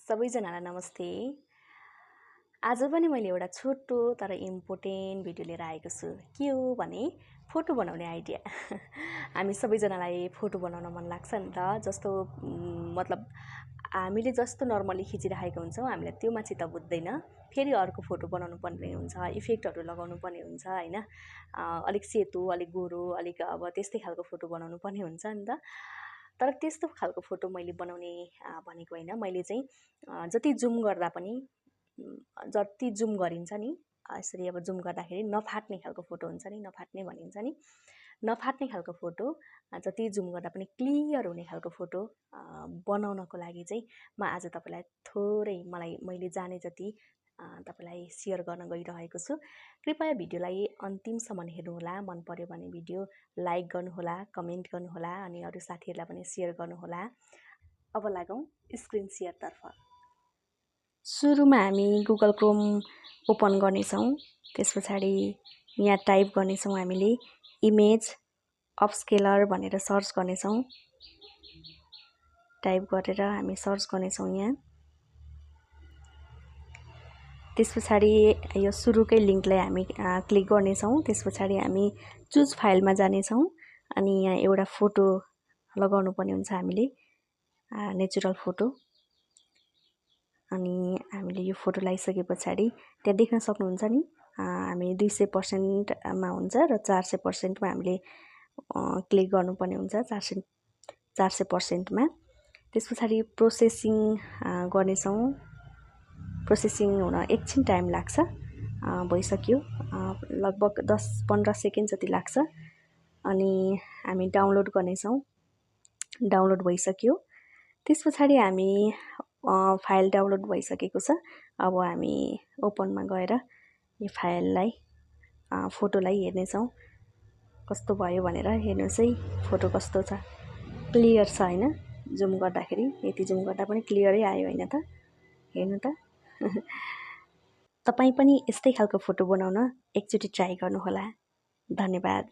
सबैजनालाई नमस्ते। आज पनि मैले एउटा छोटो तर इम्पोर्टेन्ट भिडियो लिएर आएको छु। के हो भने फोटो बनाउने आइडिया। हामी सबैजनालाई फोटो बनाउन मन लाग्छ नि त। जस्तो मतलब हामीले जस्तो नर्मली खिचिराखेको हुन्छौँ, हामीलाई त्योमा चित्त बुझ्दैन। फेरि अर्को फोटो बनाउनु पर्ने हुन्छ, इफेक्टहरू लगाउनु पर्ने हुन्छ हैन। अलिक सेतो, अलिक गोरो, अलिक अब त्यस्तै खालको फोटो बनाउनु पर्ने हुन्छ नि त। तर त्यस्तो खालको फोटो मैले बनाउने भनेको होइन। मैले चाहिँ जति जुम गर्दा पनि जति जुम गरिन्छ नि, यसरी अब जुम गर्दाखेरि नफाट्ने खालको फोटो हुन्छ नि, नफाट्ने भनिन्छ नि, नफाट्ने खालको फोटो जति जुम गर्दा पनि क्लियर हुने खालको फोटो बनाउनको लागि चाहिँ म आज तपाईँलाई थोरै मैले जाने जति तपाईँलाई सेयर गर्न गइरहेको छु। कृपया भिडियोलाई अन्तिमसम्म हेर्नुहोला। मन पर्यो भने भिडियो लाइक गर्नुहोला, कमेन्ट गर्नुहोला अनि अरू साथीहरूलाई पनि सेयर गर्नुहोला। अब लागौँ स्क्रिन सेयरतर्फ। सुरुमा हामी गुगल क्रोम ओपन गर्नेछौँ। त्यस पछाडि यहाँ टाइप गर्नेछौँ हामीले इमेज अपस्केलर भनेर सर्च गर्नेछौँ। टाइप गरेर हामी सर्च गर्नेछौँ यहाँ। त्यस पछाडि यो सुरुकै लिङ्कलाई हामी क्लिक गर्नेछौँ। त्यस पछाडि हामी चुज फाइलमा जानेछौँ अनि यहाँ एउटा फोटो लगाउनु पर्ने हुन्छ हामीले, नेचुरल फोटो। अनि हामीले यो फोटो लगाइसके पछाडि त्यहाँ देख्न सक्नुहुन्छ नि, हामी 200% मा हुन्छ र 400% मा हामीले क्लिक गर्नुपर्ने हुन्छ, 400% मा। त्यस पछाडि प्रोसेसिङ गर्नेछौँ। प्रोसेसिङ हुन एकछिन टाइम लाग्छ। भइसक्यो, लगभग 10-15 सेकेन्ड जति लाग्छ। अनि हामी डाउनलोड गर्नेछौँ। डाउनलोड भइसक्यो। त्यस पछाडि हामी फाइल डाउनलोड भइसकेको छ। अब हामी ओपनमा गएर यो फाइललाई फोटोलाई हेर्नेछौँ कस्तो भयो भनेर। हेर्नुहोस् है, फोटो कस्तो छ, क्लियर छ हैन। जुम गर्दाखेरि यति जुम गर्दा पनि क्लियरै आयो हैन त, हेर्नु त। तपाईँ पनि यस्तै खालको फोटो बनाउन एकचोटि ट्राई गर्नुहोला। धन्यवाद।